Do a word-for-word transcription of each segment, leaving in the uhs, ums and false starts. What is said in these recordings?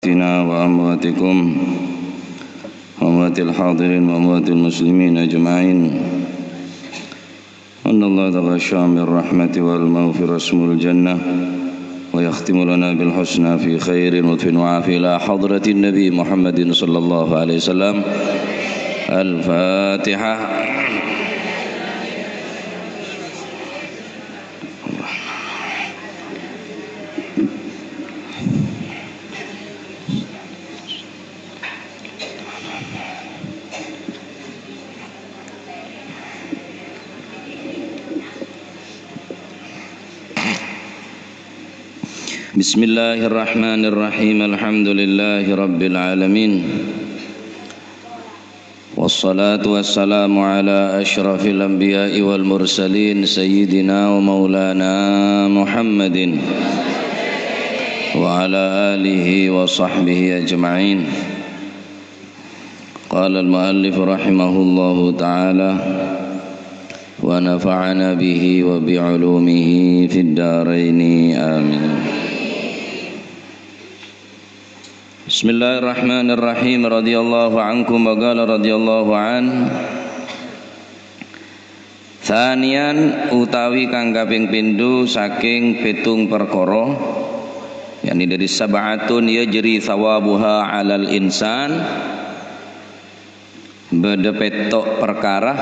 أمواتنا وأمواتكم وأموات الحاضرين وأموات المسلمين أجمعين. أن الله يتغشى من رحمته والمغفرة اسم الجنة، ويختم لنا بالحسنى في خير لطف وعافية إلى حضرة النبي محمد صلى الله عليه وسلم. الفاتحة. بسم الله الرحمن الرحيم. الحمد لله رب العالمين. والصلاة والسلام على أشرف الأنبياء والمرسلين سيدنا ومولانا محمد وعلى آله وصحبه أجمعين. قال المؤلف رحمه الله تعالى: ونفعنا به وبعلومه في الدارين، آمين. بسم الله الرحمن الرحيم. رضي الله عنكم وقال رضي الله عنه. Thaniyan, utawi kang kaping pindho saking pitung perkara, yakni dari sab'atun yajri thawabuha 'alal insan, bâdâ pètto' perkara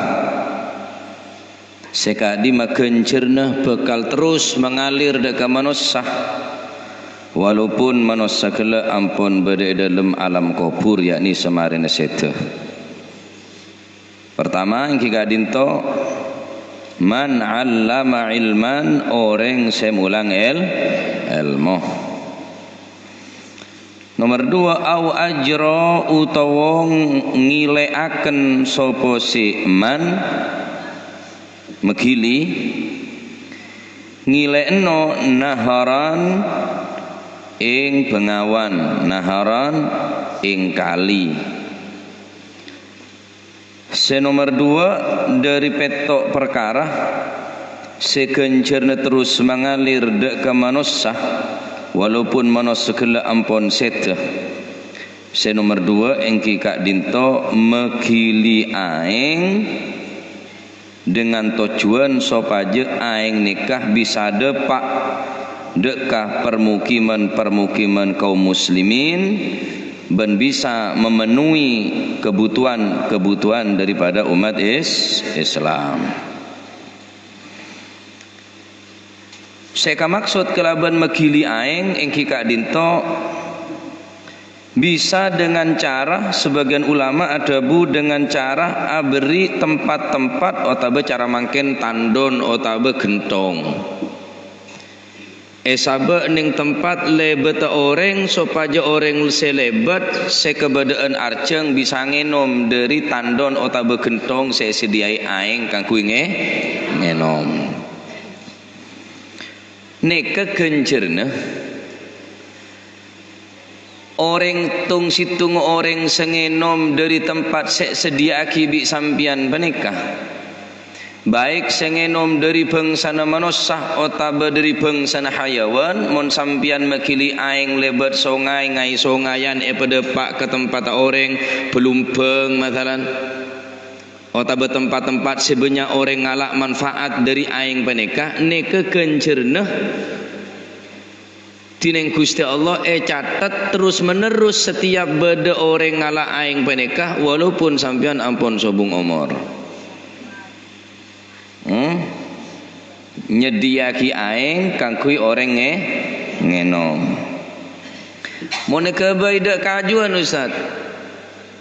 sè ka'dimma ghânjhârânna bhâkal terros mangalir dâ' ka manossa, walaupun manossa ghellâ' ampon bâdâ è dâlem alam kobhur, yakni samarèna sèdhâ. Pertama, èngghi ka'dinto, man 'allama 'ilman, orèng sè mulang èl-, èlmo. Nomer dua, au ajra, utawa ng-, ngilè'aken sapa sè man, maghili, ngilè'no naharan ing bângawan, naharan ing kali. Sè nomer dua, dâri pètto' parkara sè ghânjhârânna terros mangalir dâ' ka manossa, walaupun manossa ghellâ' ampon sèdhâ. Sè nomer dua èngghi ka'dinto maghili aèng dengan tojjhuwân sopajâ aèng nèka bisa dâpa' dâ' ka parmukiman-parmukiman kaum muslimin, bân bisa memenuhi kebutuhan-kebutuhan daripada umat is-, Islam. Sè èkamaksod kalabân maghili aèng èngghi ka'dinto bisa dengan cara, sebagian ulama adhâbu dengan cara aberri' tempat-tempat otabâ cara mangkèn tandon otabâ ghentong. Èsabâ' neng tempat lèbâdhâ orèng, sopajâ orèng sè lèbât, sè kabâdâ'ân arjhâng bisa ngènom dâri tandon otabâ ghentong sè èsadhiyâi aèng kaangghuy ngè-, ngènom. Nèka ghânjhârânna. Orèng tong-sèttong orèng sè ngènom dâri tempat sè èsadhiyâ'aghi bi' sampèyan panèka, baik sè ngènom dâri bhângsana manossa otabâ dâri bhângsana hayawan, mon sampèyan maghili aèng lèbât songay, ngay-songayan èpadâpa' ka tempatta orèng, balumbâng, masalan, otabâ tempat-tempat sè bânnya' orèng ngala' manfaat dâri aèng panèka, nèka ghânjhârânna. Dhinèng Ghustè Allah ècatet terros-menerros satèyap bâdâ orèng ngala' aèng panèka, walaupun sampèyan ampon sobung omor. Hmm? Nyadhiyâ'aghi aèng kaangghuy orèng ngè-, ngènom. Mon èghâbây dâ' kajuwân, Ustaz.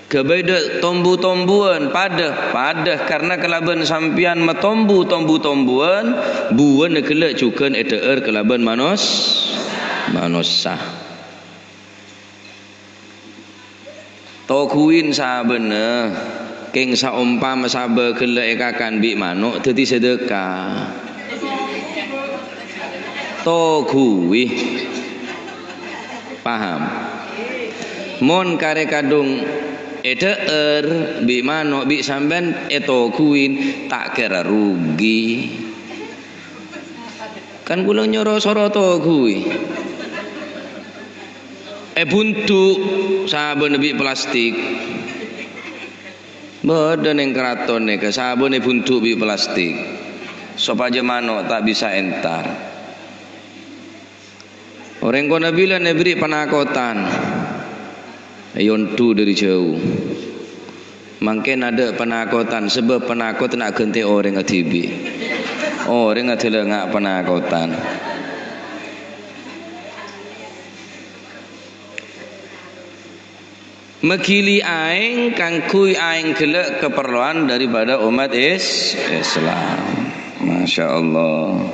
Ghâbây dâ' tombu-tombuwân, padâ, padâ, karna kalabân sampèyan matombu tombu-tombuwân, buwâna ghellâ' jhughân èdhâ'âr kalabân manos-, manossa. Toguwin sabâna, kèng saompama sabâ ghellâ' èkakan bi' mano' dhâddhi sadâka. Toguwi. Paham? Mon karè kadhung èdhâ'âr bi' mano', bi' sampèyan ètoguwin, ta' kèra rugi. Kan kaulâ nyoro soro toguwi. Èbundu' sabâna bi' plastik. Bâdâ neng karaton nèka, sabâna èbundu' bi' plastik, sopajâ mano' ta' bisa entar. Orèng konabila èberri' panakotan, èyondu dâri jâu. Mangkèn adâ' panakotan, sabâb panakot ta' aghântè orèng dhibi'. Orèng adâlânga' panakotan. Maghili aèng kaangghuy aèng ghellâ' kaparlowan daripada ommat is-, Islam. Masya Allah.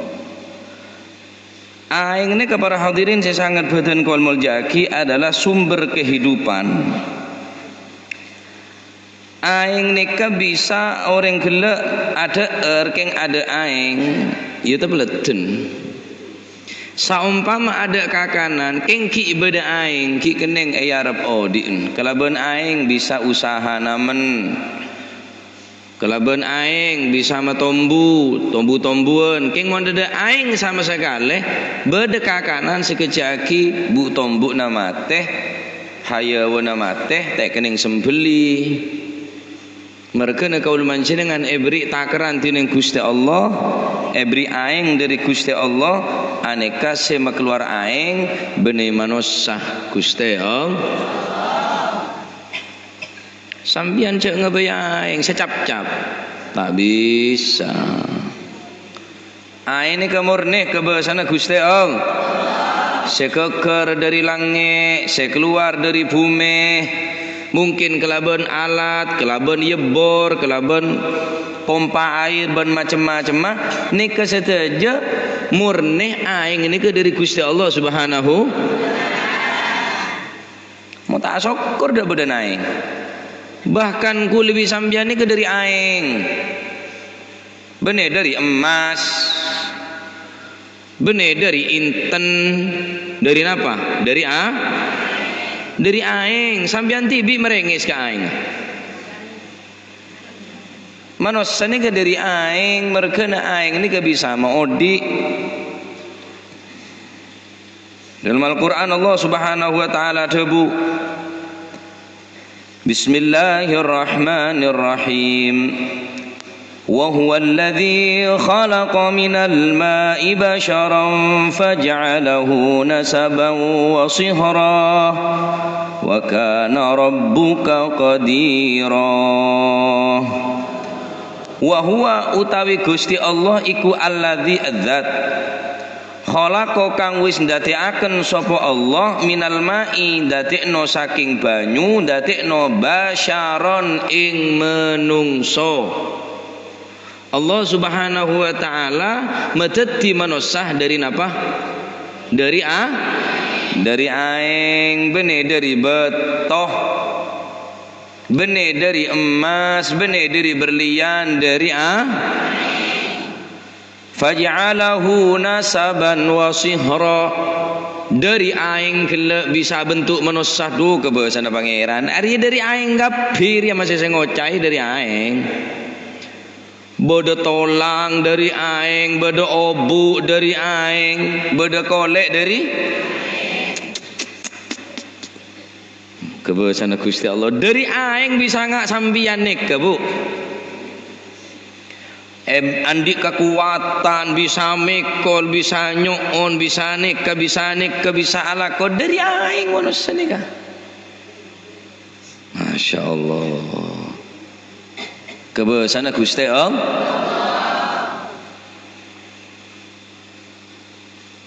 Aèng nèka, para hadirin sè sanget bhâdhân kaulâ molja'aghi, adalah sumber kehidupan. Aèng nèka bisa orèng ghellâ' adhâ'âr kèng adâ' aèng, iyâ tapaleddhân. Saompama adâ' kakanan, kèng ghi' bâdâ aèng, ghi' kennèng èarep odi'en. Kalabân aèng bisa usaha namen. Kalabân aèng bisa matombu, tombu-tombuwân. Kèng mon tadâ' aèng sama sakalè, bâdâ kakanan sè kejjhâ'aghi bu-tombu'na matè, hayâwânna matè, ta' kennèng sembelli. Marghâna kaulâ panjhennengngan èberri' takerran dhinèng Ghustè Allah, èberri' aèng dâri Ghustè Allah, anèka sè makalowar aèng bânnè manossa Ghustè Allah. Sampèyan jhâ' ngabâyâ aèng sè cap-cap. Ta' bisa. Aèng nèka mornè kabâsana Ghustè Allah. Sè ghâghâr dâri langngè', sè kalowar dâri bhumè. Mungkin kalabân alat, kalabân yebbor, kalabân pompa aèr, bân macem-macemma. Nèka sadhâjâ mornè aèng nèka dâri Ghustè Allah Subhanahu. Mon ta' asokkor dâ' bâdâna aèng. Bahkan kulâ bi' sampèyan nèka dâri aèng. Bânnè dâri emmas. Bânnè dâri inten. Dâri napa? Dâri a-, dâri aèng. Sampèyan dhibi' marèngès ka aèng. Manossa nèka dâri aèng, marghâna aèng nèka bisa maodi'. Dâlem Al-Qur'an Allah Subhanahu wa Ta'ala adhâbu, "Bismillahirrahmanirrahim. Wa huwa alladzi khalaqa minal ma'i basyaran faja'alahu nasaban wa sihra. Wa kana rabbuka qadira." Wa huwa utawi Ghustè Allah iku alladzi dzat. Khalaqa kang wis ndadè'aken sapa Allah minal ma'i, ndadè'na saking banyu, ndadè'na basyaron ing manungsa. Allah Subhanahu wa Ta'ala madhâddhi manossa dâri napa? Dâri a-, dâri aèng, bânnè dâri bâto, bânnè dâri emmas, bânnè dâri berlian, dâri a-, Faja'alahu nasaban wa sihra. Dâri aèng ghellâ' bisa bentuk manossa, dhu, kabâsana Pangèran. Arèya dâri aèng kabbhi, rèya masè sè ngocaè dâri aèng. Bâdâ tolang dâri aèng, bâdâ obu' dâri aèng, bâdâ kolè' dâri Kabâsana Ghustè Allah. Dâri aèng bisa nga' sampèyan nèka, Bu. Em, andi' kakowadhân, bisa mèkol, bisa nyo'on, bisa nèka, bisa nèka, bisa alako. Dâri aèng manossa nèka. Masya Allah. Kabâsana Ghustè Allah.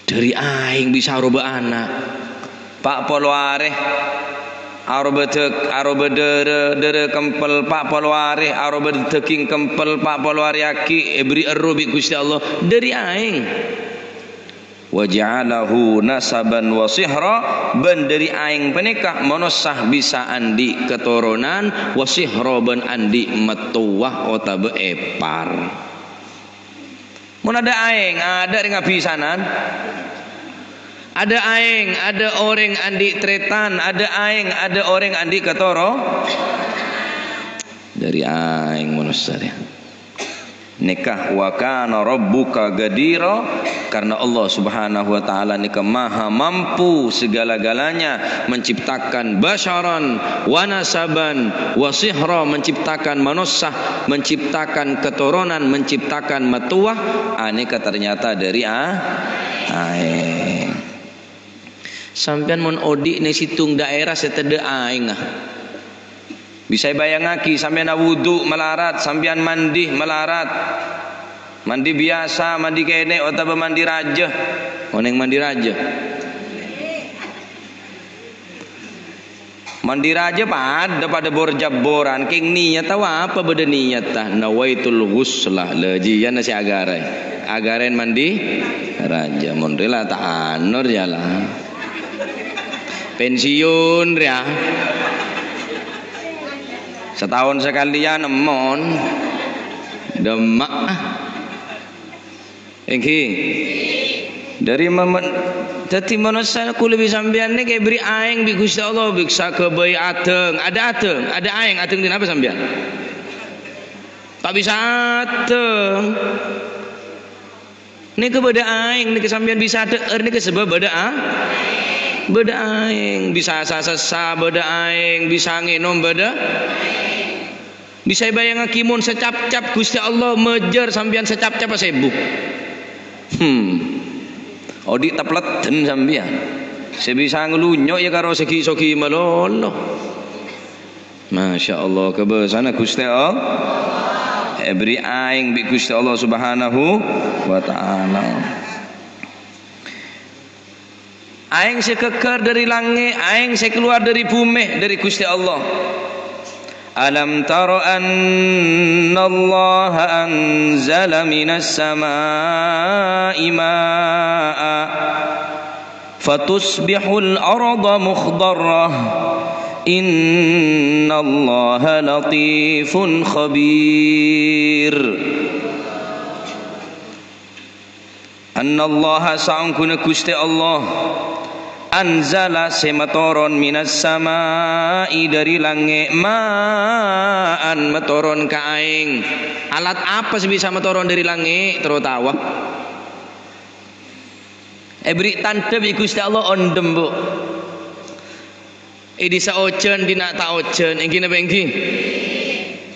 Dâri aèng bisa aroba ana'. Pa' polo arè aroba dâg-, aroba dârâ, dârâ kempel, pa' polo arè aroba dâging kempel, pa' polo arè aghi' èbherri' erroh bi' Ghustè Allah. Dâri aèng. "Wa ja'alahu nasaban wa sihra," bân dâri aèng panèka manossa bisa andi' katoronan, wa sihra bân andi' mattowa otabâ èpar. Mon adâ' aèng, adâ' rèng abhisanan. Adâ' aèng, adâ' orèng andi' tarètan, adâ' aèng, adâ' orèng andi' katoro-, dâri aèng manossa rèya. Nèka, "Wa kana rabbuka qadira," Karena Allah Subhanahu wa Ta'ala nèka maha mampu segala-galanya, menciptakan basyaran wa nasaban wa sihra, menciptakan manossa, menciptakan keturunan, menciptakan mattowa, anèka ternyata dari a-, aèng. Sampèyan mon odi' neng sèttong daerah sè tadâ' aèngnga. Bisa èbâjângaghi, sampèyan awudu malarat, sampèyan mandi malarat. Mandi biyasa, mandi kènè' otabâ mandi rajâ. Onèng mandi rajâ. Mandi rajâ padâ, padâ bor-jabboran. Kèng niyatta apa bâdâ niyatta? Nawaitul ghusla. Lha, jiyâna sè aghârâi. Aghârâi mandi rajâ. Mon rè la ta' anor ya la. Pensiun rèya. Sataon sakalèyan emmon. Dâmma'. Èngghi. Dâri momen, dâddhi manossa kulâ bi' sampèyan nèka èberri' aèng bi' Ghustè Allah, bi' saghâbây adâng. Adâ' adâng, adâ' aèng, adâng dinapa sampèyan? Ta' bisa adâng. Nèka bâdâ aèng, nèka sampèyan bisa dâ'âr, nèka sabâb bâdâ a-, bâdâ aèng. Bisa sa-, sassa bâdâ aèng, bisa ngènom bâdâ. Bisa èbâjângaghi mon sacapcap Ghustè Allah majâr sampèyan sacapcap sèbu. Hmm. Odi' tapleddhân sampèyan. Sè bisa nglunyo' ya karo sè ghi-, sogi malolo. Masya Allah, kabâsana Ghustè Allah. Èberri' aèng bi' Ghustè Allah Subhanahu wa Ta'ala. Aèng sè ghâggâr dâri langngè', aèng sè kalowar dâri bhumè, dâri Ghustè Allah. Alam tara annallaha anzala minas sama'i ma'a fatusbihul arda mukhdarrah. Innallaha latifun khabir. Annallaha, saongghuna Ghustè Allah, anzala, sè matoron, minas sama'i, dâri langngè', ma'an, matoron ka aèng. Alat apa sè bisa matoron dâri langngè'? Terro taowa. Èberri' tandhâ bi' Ghustè Allah, ondhem, Bu. È dhisa ojhân, dinna' ta' ojhân, èngghi napa èngghi?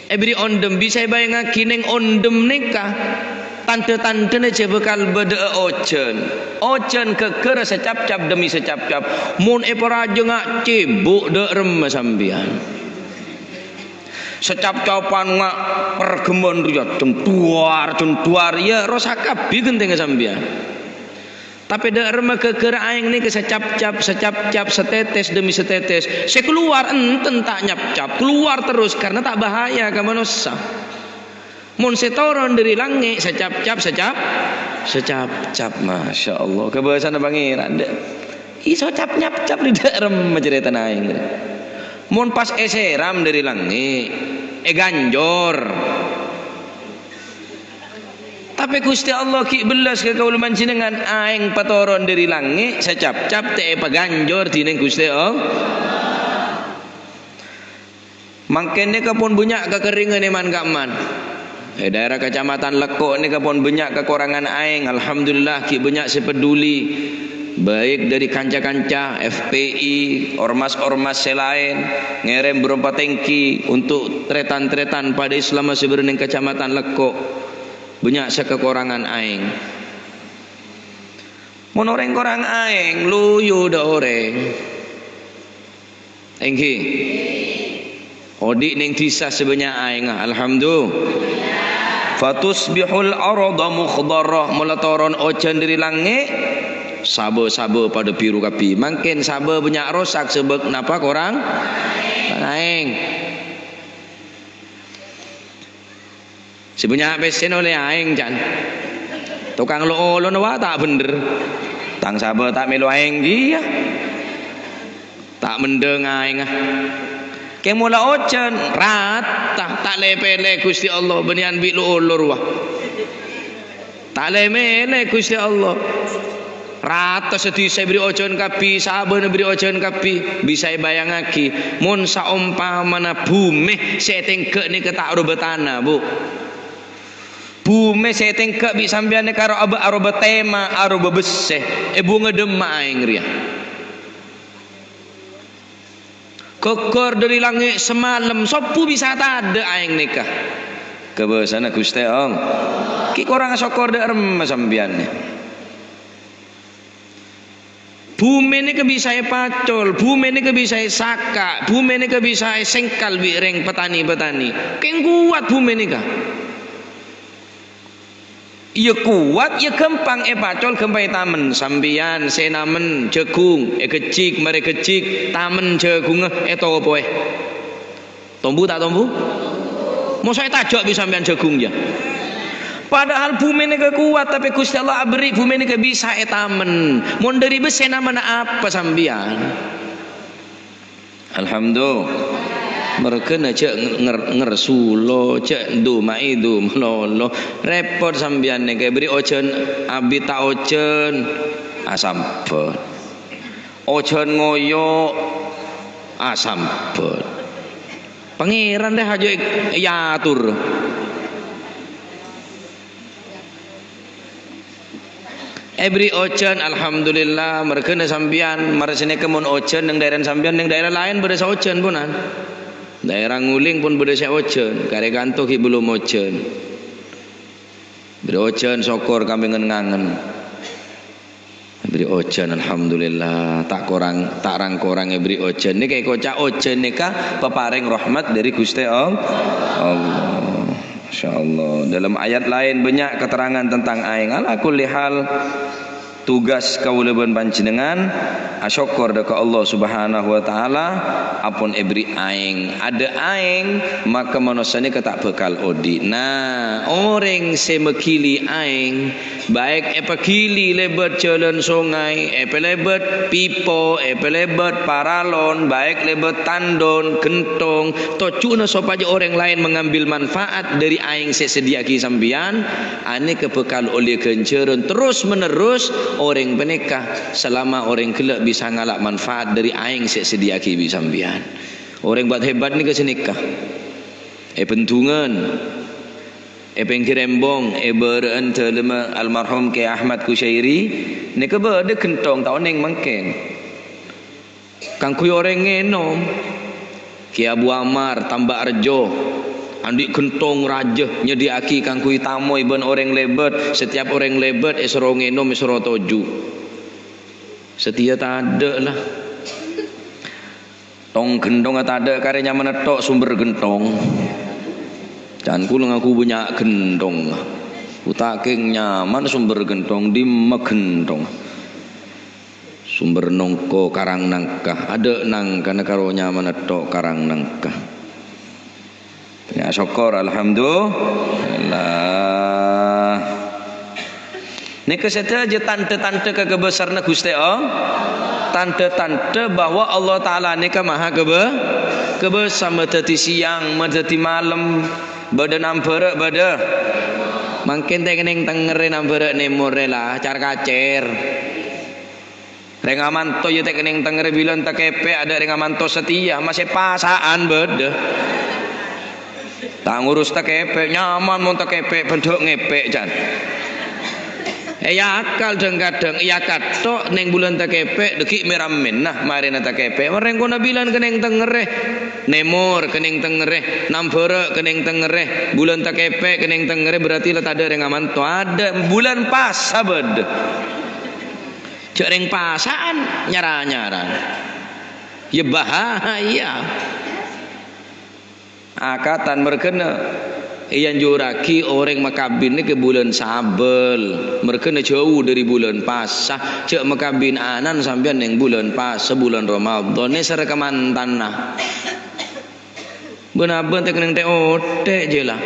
Èberri' ondhem, bisa èbâjângaghi neng ondhem nèka tandhâ-tandhâna jhâ' bhâkal bâdâ'â ojhân. Ojhân ghâggârâ sacapcap dhemmi sacapcap. Mon èparajângnga cèbu' dâ' remma sampèyan. Sacapcapan nga' parghemman rèya, jhândhuwâr, jhândhuwâr, ya rosak kabbhi ghentèngnga sampèyan. Tapè dâ' remma ghâggârâ aèng nèka sacapcap, sacapcap, satètès dhemmi satètès. Sè kalowar enten ta' nyapcap, kalowar terros karna ta' bahaya ka manossa. Mon sè toron dâri langngè', sacapcap, sacap-, sacapcap. Masya Allah, kabâsana Pangèran, dâ'. Iso cap-nyapcap dâ' remma carètana aèng. Mon pas èsèram dâri langngè', èganjor. Tapè Ghustè Allah ghi' bellas ka kaulâ panjhennengngan, aèng patoron dâri langngè', sacapcap ta' èpaganjor dhinèng Ghustè Allah. Mangkèn nèka pon bânnya' kakerringan è man-ka'emman. È daerah Kecamatan Lekko nèka pon bânnya' kakorangan aèng. Alhamdulillah, ghi' bânnya' sè peduli, baik dâri kanca-kanca F P I, ormas-ormas sè laèn, ngèrèm bârâmpa tèngghi untuk trètan-trètan padâ Islamma sè bâdâ neng Kecamatan Lekko. Bânnya' sè kakorangan aèng. Mon orèng korang aèng, loyo dâ' orèng. Èngghi. Odi' neng dhisa sè bânnya' aèngnga, alhamdulillah. Fatusbihul arda mukhdarrah, mola toron ojhân dâri langngè', sabâ-sabâ padâ biru kabbhi. Mangkèn sabâ bânnya' rosak sabâb napa korang aèng. Sè bânnya' pèssèna ollè aèng, can. Tokang lo'-olona wa ta' bhendher. Tang sabâ ta' mèlo aèng kèya. Ta' mendhâng aèngnga. Kèng mola ojhân, rata. Ta' lè-pèlè Ghustè Allah, bânnèyan bi' lo'-olo rowa. Ta' lè-mèlè Ghustè Allah. Rata sadhisa èberri' ojhân kabbhi, sabâna èberri' ojhân kabbhi. Bisa èbâjângaghi, mon saompamana bhumè sè ètèngghâ' nèka ta' robâ tana, Bu. Bhumè sè ètèngghâ' bi' sampèyan nèka ro-, aba-, aroba tèma, aroba bessè, èbhunga dhâmma aèng rèya. Gogghor dhâri langngè' samalem, sobbhu bisa tadâ' aèng nèka. Kabâsana Ghustè Allah. Ghi' korang asokkor dâ' remma sampèyan nè. Bhumè nèka bisa èpacol, bhumè nèka bisa èsaka', bhumè nèka bisa èsèngkal bi' rèng petani-petani. Kèng kowat bhumè nèka. Iyâ kowat, iyâ ghâmpang èpacol, ghâmpang ètamen. Sampèyan sè namen jhâghung, èghejjhik, marè ghejjhik, tamen jhâghungnga, ètopowè. Tombu ta' tombu? Mosok ètajâk bi' sampèyan jhâghung, yâ? Padahal bhumè nèka kowat, tapè Ghustè Allah aberri' bhumè nèka bisa ètamen. Mon dhâri bessè namana apa sampèyan? Alhamdulillah. Merghâna jhâ' nger-, ngersulo, jhâ' duma'è dumalolo. Rèpot sampèyan nèka, èberri' ojhân abit ta' ojhân, asambhât. Ojhân ngoyo', asambhât. Pangèran rè hajâ è-, èator. Èberri' ojhân, alhamdulillah, merghâna sampèyan, marè sanèka mon ojhân neng dhaèra sampèyan, neng dhaèra laèn bâdâ sè ojhân, ponan. Dhaèra Nguling pon bâdâ sè ojhân, karè kanto ghi' bellum ojhân. Bâdâ ojhân, sokkor kampèngan ngangen. Èberri' ojhân, alhamdulillah, ta' korang, ta' rang-korang èberri' ojhân. Nèka èkoca' ojhân nèka paparèng rahmat dhâri Ghustè All-, Allah. Masyaallah. Dalam ayat laèn bânnya' keterangan tentang aèng. Ala kulli hal, tugas kaulâ bân panjhennengngan asokkor dâ' ka Allah Subhanahu wa Ta'ala, ampon èberri' aèng. Adâ' aèng, maka manossa nèka ta' bhâkal odi'. Nah, orèng sè maghili aèng, baik èpaghili lèbât jhâlân songay, èpalèbât pipo, èpalèbât paralon, baik lèbât tandon, ghenthong, tojjhuna sopajâ orèng laèn mengambil manfaat dhâri aèng sè èsadhiyâ'aghi sampèyan, anèka bhâkal ollè ghânjhârân terros-menerros. Orèng panèka salama orèng ghellâ' bisa ngala' manfaat dhâri aèng sè èsadhiyâ'aghi bi' sampèyan. Orèng bat-hebat nèka sanèka. È Bendungan, è pèngghir embong, è bârâ'ân dâlemma almarhum Kè Ahmad Kusyairi, nèka bâdâ ghenthong, ta' onèng mangkèn. Kaangghuy orèng ngènom, Kè Abu Ammar, Tambak Rejo, andi' ghenthong rajâ nyadhiyâ'aghi kaangghuy tamoy bân orèng lèbât, setiap orèng lèbât èsoro ngènom, èsoro toju'. Satèya tadâ', la. Tong ghenthongnga tadâ' karè nyamana tho' sombher ghenthong. Can kaulâ ngaku bânnya' ghenthong. Ku ta' kèng nyaman sombher ghenthong, dimma ghenthong. Sombher nongko karang nangka, adâ' nangkana karo nyamana tho' karang nangka. Ya, sokkor, alhamdulillah. Nèka sadhâjâ tandhâ-tandhâ kakabâsarna Ghustè Allah. Tandhâ-tandhâ bahwa Allah Ta'ala nèka maha kabâ-, kabâsa, madhâddhi sèyang, madhâddhi malem, bâdâ nambhârâ', bâdâ. Mangkèn ta' kennèng tèngerrè nambhârâ' nèmorrè la, car-kacèr. Rèng amanto ya ta' kennèng tèngerrè bilân takèpè', adâ' rèng amanto satèya, masè pasa'an bâdâ. Ta' ngoros takèpè', nyaman mon takèpè' bhendhâ' ngèpè', can. È, ya akal dhâng-kadhâng, ya katto' neng bulân takèpè', dâggi' mè-rammèna marèna takèpè'. Mon rèng kona bilân kennèng tèngerrè, nèmor kennèng tèngerrè, nambhârâ' kennèng tèngerrè, bulân takèpè' kennèng tèngerrè, berarti la tadâ' rèng amanto. Adâ' bulân pasa bâdâ. Jhâ' rèng pasa'an nyara-nyara. Ya bahaya. Akatan merghâna èanjurraghi orèng makabin nèka bulân Sabâl. Merghâna jhâu dâri bulân pasa. Jhâ' makabin anan sampèyan neng bulân pasa, bulân Ramadhan. Nèser ka mantanna. Bân abân tèknèng tè-otè jiyâ la.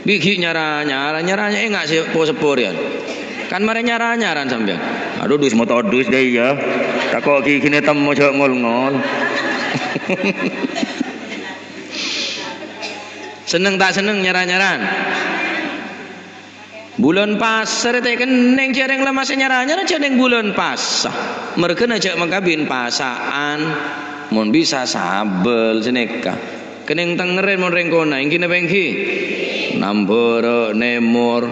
Bi' ghi' nyara-nyara, nyara-nyara enga' sè po-, seppo rèyan. Kan marè nyara-nyara sampèyan. Adhu, dus motodus dâ' iyâ. Tako' ghighina temmo jhâ' ngol-ngol. Senneng ta' senneng nyara-nyara? Bulân pasa rè ta' kennèng jhâ' rèng la masè nyara-nyara jhâ' neng bulân pasa. Merghâna jhâ' makabin pasa'an. Mon bisa Sabâl sanèka. Kennèng tèngerrè mon rèng kona, ènggi napa ènggi? Nambârâ', nèmor,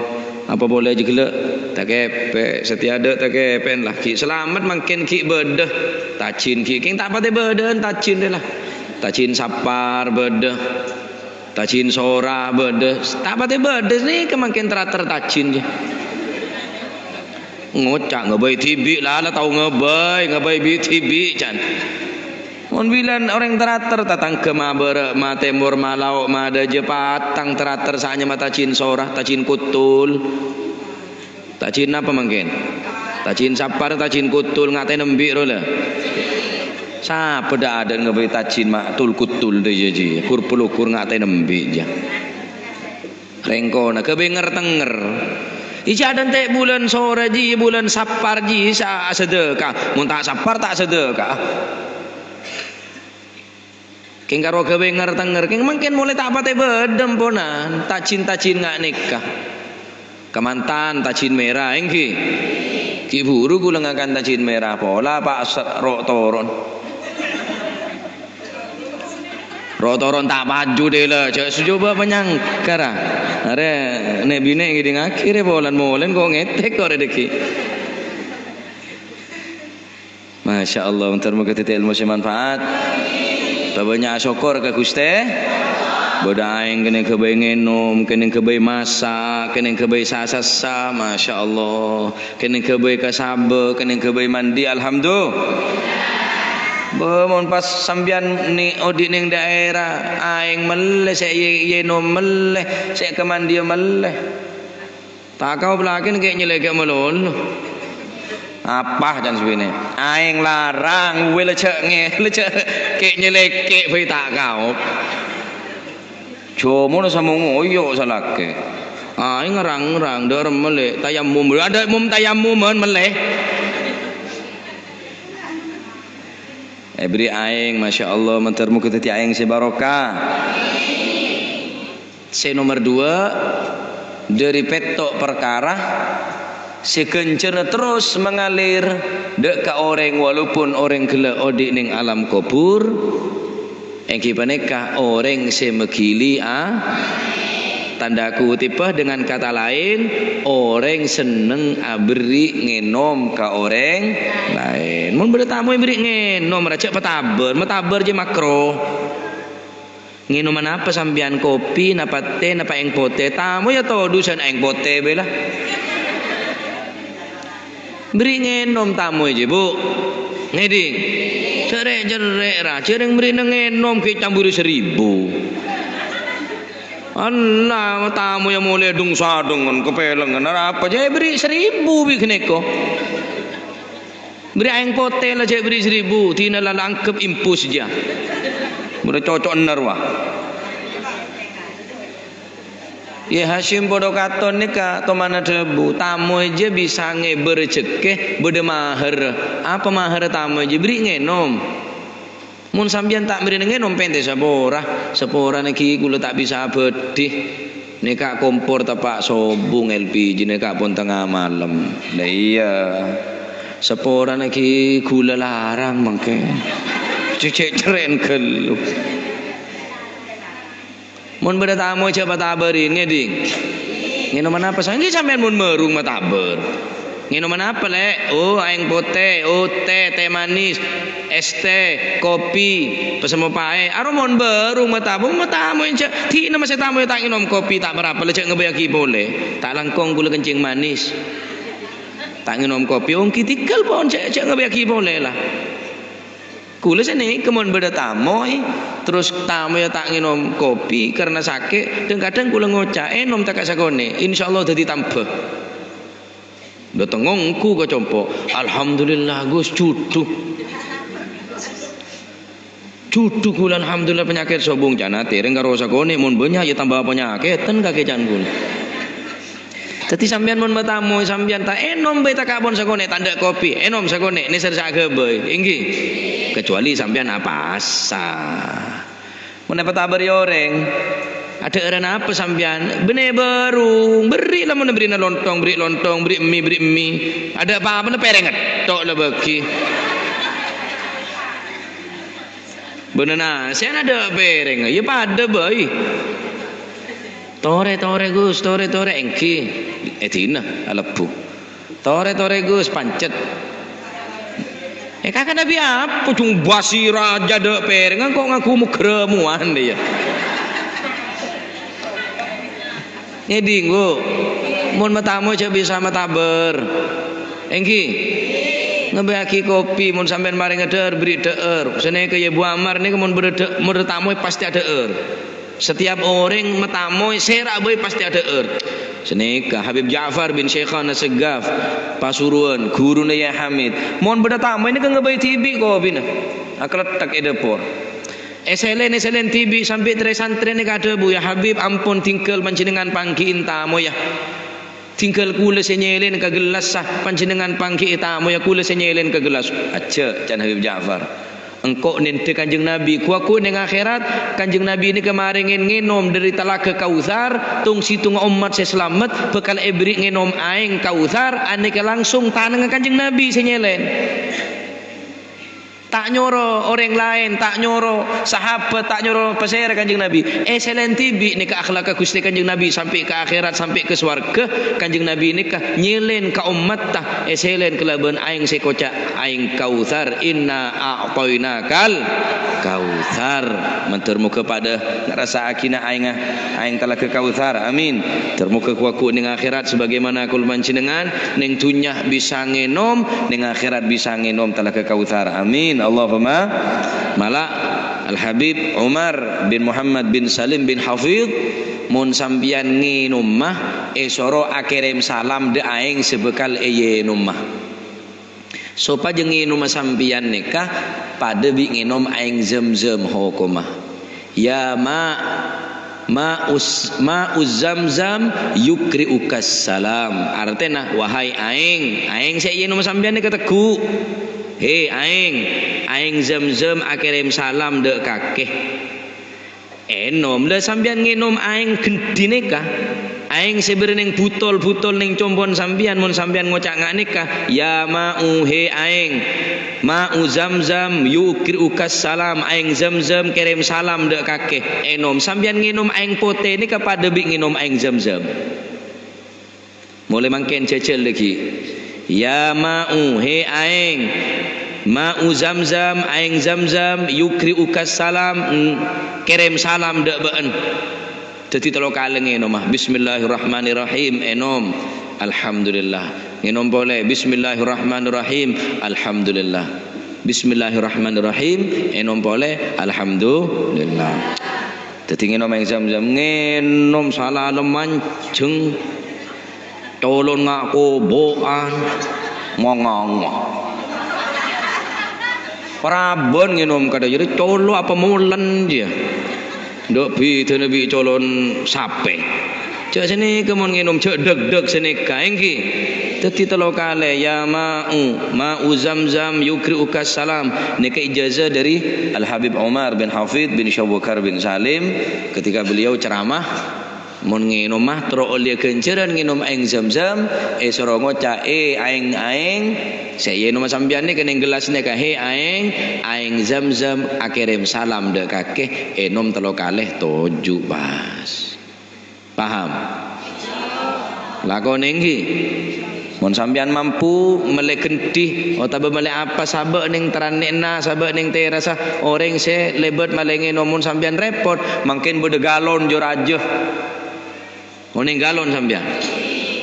apa polè jâ ghellâ'? Takèpè', satèya adâ' takèpè'en la. Ghi' salamet mangkèn ghi' bâdâ tajin ghi'. Kèng ta' patè bâdâ'ân tajin rè la. Tajin sapar bâdâ. Tajin sora bâdâ. Ta' patè bâdâ nèka mangkèn ter-ater tajin jâ. Ngoca' ngabây dhibi' la, la tao ngabây, ngabây bi' dhibi' can. Mon bilân orèng ter-ater, tatangghâ ma bârâ', ma tèmor, ma lao', ma dâjâ, patang ter-ater, sanyama tajin sora, tajin kuttul. Tajin napa mangkèn? Tajin sapar, tajin kuttul, ngatèna embi' rowa la. Sapa dâ'-adâ' ngabây tajin ma tul-kuttul dâjâ jiyâ, ghur-paloghur ngatèna embi' jiyâ. Rèng kona ghâbây nger-tènger. Ijâ adântè' bulân sora jiyâ, bulân sapar jiyâ sa-, asadâka. Mon ta' sapar, ta' asadâka. Kèng karo ghâbây nger-tènger, kèng mangkèn molaè ta' patè bâdâ emponan, tajin-tajin nga' nèka. Kamantan tajin mèra, èngghi? Ghi' buru ghulâ ngakan tajin mèra, pola pas ro'-toron. Ro'-toron ta' paju dâlâ, jâ' sè jhubâ' panyangkara. Arè nè-binè' ngèdingngaghi rè, polana molèn ko' ngètèk ko' rè dâggi'. Masya Allah, moghâ-moghâ dhâddhi èlmo sè manfaat. Pabânnya' asokkor ka Ghustè. Bâdâ aèng kènèng ghâbây ngènom, kènèng ghâbây masa', kènèng ghâbây sa-sassa, Masya Allah. Kènèng ghâbây kasabâ', kènèng ghâbây mandi, alhamdulillah. Bâ, mon pas sampèyan nè-, odi' nèng daèra, aèng mellè, sè è-, ènom mellè, sè kamandiya mellè. Ta' kaop lakèna kè' nyelèkè' malolo. Apa can sè binè'? Aèng larang, wè lejjhâ' ngè-, lejjhâ' kè' nyelèkè' bhâi ta' kaop. Jhâmona samo ngoyo' salakè. Aèng ngerang-ngerang, dâ' remma lè', tayammum. Adâ' mum tayammuman mellè. Èbherri' aèng, Masya Allah, mandhâr moghâ dhâddhi aèng sè barokah. Sè nomer duwâ', dâri pètto' parkara sè ghânjhârânna terros mangalèr dâ' ka orèng, walaupun orèng ghellâ' odi' nèng alam kobhur, èngghi panèka orèng sè maghili a-, tanda kutippâ, dengan kata laèn, orèng senneng aberri' ngènom ka orèng laèn. Mon bâdâ tamoy aberri' ngènom, ra jhâ' patabâr, matabâr jiyâ makro. Ngènoma napa sampèyan, kopi napa tè napa aèng potè? Tamoyya todusân aèng potè bhâi la. Bherri' ngènom tamoy jiyâ, Bu. Ngèdhing. Cerrè'-cerrè' ra, jhâreng bherri'na ngènom ghi' cambhuru seribu. Allah, tamoyya molè dhung-sadhungan, kapèlengan, arapa jiyâ bherri' seribu bi' ghânèka. Bherri' aèng potè la jhâ' bherri' seribu, dinah la anggep impus jiyâ. Bâdâ coco'na rowa. Yè Hasyim padâ katon nèka tomana dhâbu, tamoy jiyâ bisa ngèbâ rejhekkè bâdâ mahar. Apa mahar tamoy jiyâ? Bherri' ngènom. Mon sampèyan ta' mèrèna ngènom, pèntè sapora. Saporana ghi' kaulâ ta' bisa abâdhi. Nèka kompor teppa' sobung, L P G nèka pon tengnga malem. La iyâ. Saporana ghi' ghulâ larang mangkèn. Cècè' cerrè'en ghâllu. Mon bâdâ tamoy jhâ' patabâri, ngèdhing. Ngènoma napa? Sangghi sampèyan mon marung matabâr. Ngènoma napa, Lè'? Oh, aèng potè, oh, tè, tè manis, es tè, kopi, pèsem paè. Aro mon bârung matabâr, matamoy jhâ'. Dinah masè tamoy ta' ngènom kopi, ta' parapa, la jhâ' ngabâyâghi polè. Ta' langkong kaulâ kencing manis. Ta' ngènom kopi, ongghi tèngghâl pon, jhâ', jhâ' ngabâyâghi polè, la. Kaulâ sanèka mon bâdâ tamoy, terros tamoyya ta' ngènom kopi karna sakè', dhâng-kadhâng kaulâ ngoca', "Ènom ta' ka sakonè', insyaallah dhâddhi tamba." Dâteng ongghu ka compo', "Alhamdulillah, Gus, jhudhu." Jhudhu kaulâ, alhamdulillah, panyakèt sobung, can atèrèng karo sakonè', mon bânnya' ya tamba panyakèten kakè can kaulâ. Dhâddhi sampèyan mon matamoy, sampèyan ta' ènom bhâi ta' kapon sakonè', ta' endâ' kopi, ènom sakonè', nèser sè aghâbây, èngghi? Kecuali sampèyan apasa. Mon èpatabâri orèng, adhâ'ârân apa sampèyan? Bânnè bârung, bherri' la mon bherri'na lontong, bherri' lontong, bherri' mi, bherri' mi. Adhâ' pa-apana pèrèng ètto' la bâgi. Bânnè nasè'na adhâ' pèrèng, ya padâ bhâi. "Torè, torè, Gus, torè, torè." "Èngghi." Èdina, alebbhu. "Torè, torè, Gus, pancet." "Eh, kakak Nabi apa? Cung basi raja dâ' pèrèng, engko' ngaku mugramuan dia." Ngèdhing, Bu. Mon matamoy jhâ' bisa matabâr. Èngghi? Ngabâyaghi kopi, mon sampèyan marènga dhâ'âr, bherri' dhâ'âr. Sanèka, yâ, Bu Amar nèka mon bâdâ dhâ-, mon bâdâ tamoy pastè adhâ'âr. Setiap orèng matamoy, sèra' bhâi pastè adhâ'âr. Sanèka, Habib Ja'far bin Syaikhana Segaf, Pasuruan, ghuruna Yai Hamid. Mon bâdâ tamoy nèka ngabâyâ dhibi' kopina. Akaletthek è dâpor. Èsèlèn, èsèlèn dhibi' sampè' trè-santrè nèka adhâbu, "Yâ Habib, ampon tinggal panjhennengngan pangghi'in tamoyya. Tinggal kulâ sè nyèlèn ka gellassa, panjhennengngan pangghi'i tamoyya, kulâ sè nyèlèn ka gellasso." "Ajjhâ'," can Habib Ja'far. "Engko' nèndhâ Kanjeng Nabi, ghu-, ghu-, neng akhèrat, Kanjeng Nabi nèka marèngè ngènom dâri Talaga Kautsar, tong-sèttongnga ommat sè salamet bhâkal èbherri' ngènom aèng Kautsar, anèka langsung tanangnga Kanjeng Nabi sè nyèlèn." Ta' nyoro orèng laèn, ta' nyoro sahabat, ta' nyoro pasèra Kanjeng Nabi. Èsèlèn dhibi' nèka akhlakka Ghustè Kanjeng Nabi sampè' ka akhèrat, sampè' ka sowarghâ. Kanjeng Nabi nèka nyèlèn ka ommatta, èsèlèn kalabân aèng sè èkoca', "Aèng Kautsar, inna a'thainakal kautsar." Mandhâr moghâ padâ ngarassa'aghina aèngnga, aèng Talaga Kautsar. Amin. Mandhâr moghâ ghu-, ghu-, neng akhèrat sabagaimana kaulâ panjhennengngan, neng dhunnya bisa ngènom, neng akhèrat bisa ngènom Talaga Kautsar. Amin. Allahumma. Mala Al-Habib Umar bin Muhammad bin Salim bin Hafid, mon sampèyan ngènomma, èsoro akèrèm salam dâ' aèng sè bhâkal èyènomma. Sopajâ ngènomma sampèyan nèka padâ bi' ngènom aèng Zamzam hokomma. "Ya ma, ma us-, ma'u Zamzam yukri'ukas salam." Artèna, "Wahai aèng, aèng sè èyènomma sampèyan nèka tegghu'. He, aèng, aèng Zamzam akèrèm salam dâ' kakè." Ènom, la sampèyan ngènom aèng gendhi nèka? Aèng sè bâdâ neng butol-butol neng compo'na sampèyan, mon sampèyan ngoca' nga' nèka, "Ya ma'u, he aèng, ma'u Zamzam, yukri'ukas salam, aèng Zamzam kèrèm salam dâ' kakè." Ènom, sampèyan ngènom aèng potè nèka padâ bi' ngènom aèng Zamzam. Molaè mangkèn jhâjhâl dhâggi'. "Ya ma'u, he aèng, ma'u Zamzam, aèng Zamzam, yukri'ukas salam, mm, kèrèm salam dâ' bâ'en." Dhâddhi tello kalè ngènomma. "Bismillahirrahmanirrahim," ènom. "Alhamdulillah." Ngènom polè. "Bismillahirrahmanirrahim." "Alhamdulillah." "Bismillahirrahmanirrahim." Ènom polè. "Alhamdulillah." Dhâddhi ngènom aèng Zamzam. Ngènom salalem manjheng. Colon nga' kobo'an, ngongong. Paraban ngènom kadhâ' jârèya colo' apa molen, jâ. Ndâ' bhidhâna bi' colon sapè. Jâ' sanèka mon ngènom, jâ' dhâk-dhâk sanèka, èngghi. Dhâddhi tello kalè, "Ya ma'u, ma'u Zamzam yukri'ukas salam." Nèka ijazah dâri Al-Habib Umar bin Hafid bin Syekh Bakar bin Salim ketika beliau ceramah. Mon ngènomma terro ollèya ghânjhârân ngènom aèng Zamzam, èsoro ngoca', "È, aèng-aèng sè èyènomma sampèyan nèka neng gellas nèka, he, aèng, aèng Zamzam akèrèm salam dâ' kakè, ènom tello kalè toju' pas." Paham? Lakonè èngghi. Mon sampèyan mampu mellè gendhi otabâ mellè apa, sabâ' neng terranè'na, sabâ' neng terassa, orèng sè lèbât malè ngènom. Mon sampèyan rèpot, mangkèn bâdâ galon jâ-rajâ. Onèng galon sampèyan.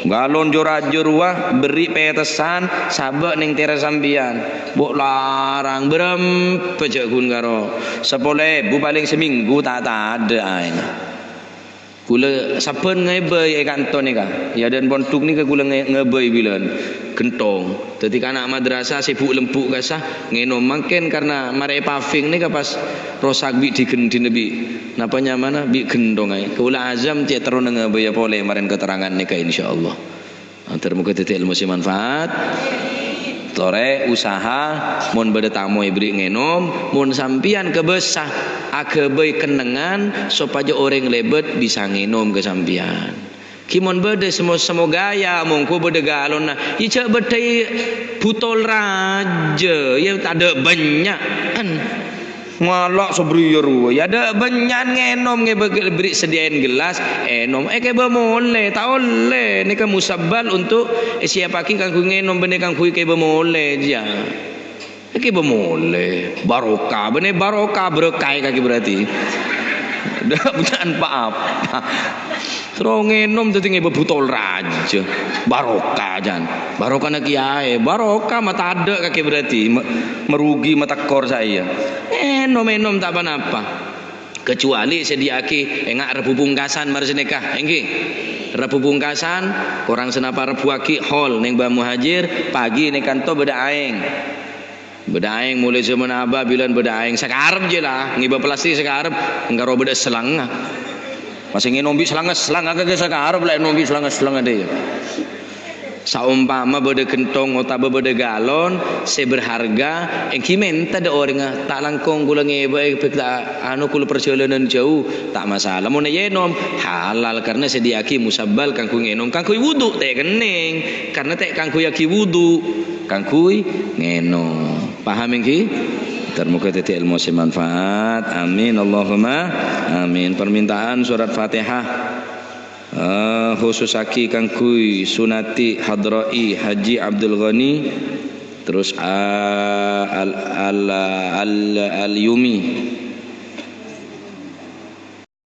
Galon jâ-rajâ rowa, bherri' pètessan, sabâ' neng teras sampèyan. Bu, larang, bârâmpa jâ' ghun karo sapolo èbu palèng samènggu ta' tadâ' aèngnga. Kaulâ sabbhân ngabây è kanto nèka. È adâ'na pondhuk nèka kaulâ ngè-, ngabây bilân ghentong. Dhâddhi kana' madrasah sè bu'-lembu' kassa ngènom. Mangkèn karna marè èpaving nèka pas rosak bi' dhi-gendhina bi', napa nyamana, bi' ghentong aè. Kaulâ azam cè' terrona ngabâyâ polè marèn keterangan nèka, insyaallah. Mandhâr moghâ dhâddhi èlmo sè manfaat. Torè usaha, mon bâdâ tamoy bherri' ngènom, mon sampèyan kabâsa aghâbây kennengngan sopajâ orèng lèbât bisa ngènom ka sampèyan. Ghi mon bâdâ semo-, semoga ya, mongghu bâdâ galonna. Iyâ jhâ' bâdâi butol rajâ, iyâ tadâ' bânnya'an. Ngala' sabriya rowa. Ya, dâ' bânnya'an ngènom ngèbâ gel-, bherri' sadhiyâ'âghin gellas, ènom. Eh, kèbâ molè, ta' ollè. Nèka musabbal untuk èsiyappaghi kaangghuy ngènom, bânnè kaangghuy kèbâ molè, jâ. Eh, kèbâ molè. Barokah, bânnè barokah, berkah kakè berarti. Dâ' bânnya'an pa-apa. Terro ngènom dhâddhi ngèbâ butol rajâ. Barokah, jân. Barokana kèyaè. Barokah matadâ' kakè berarti. Me-, merugi, matekkor saèya. Ènom-ènom ta' pa-napa. Kecuali sè dhiyâ'aghi ènga' Rebbhu Pungkasan marè sanèka, èngghi. Rebbhu Pungkasan, korang sanapa Rebbhu aghi' hol neng Mbah Muhajir, pagi neng kanto bâdâ aèng. Bâdâ aèng molaè zaman abâ' bilân bâdâ aèng sakarep jâ la, ngèbâ plastik sakarep, èngkaro bâdâ sellangnga. Pas ngènom bi' sellangnga, sellangnga kakè sakarep la ènom bi' sellangnga, sellangnga dhâ' iyâ. Saompama bâdâ ghentong otabâ bâdâ galon sè berharga, èngghi mènta dâ' orèngnga, "Ta' langkong kaulâ ngèbâ'è, bâk ta' anu kaulâ parjhâlânan jâu," ta' masalah. Mon èyènom, halal, karna sè dhiyâ'aghi musabbal kaangghuy ngènom, kaangghuy wudu, ta' kennèng, karna ta' kaangghuy aghi wudu, kaangghuy ngènom. Paham èngghi? Ter-, moga dhâddhi èlmo sè manfaat. Amin, Allahumma amin. Permintaan surat Fatihah. Eh, khususaghi kaangghuy Sunati Hadra'i Haji Abdul Ghani, terros, ah, Al-, Al-, Al-, Al-Yumi.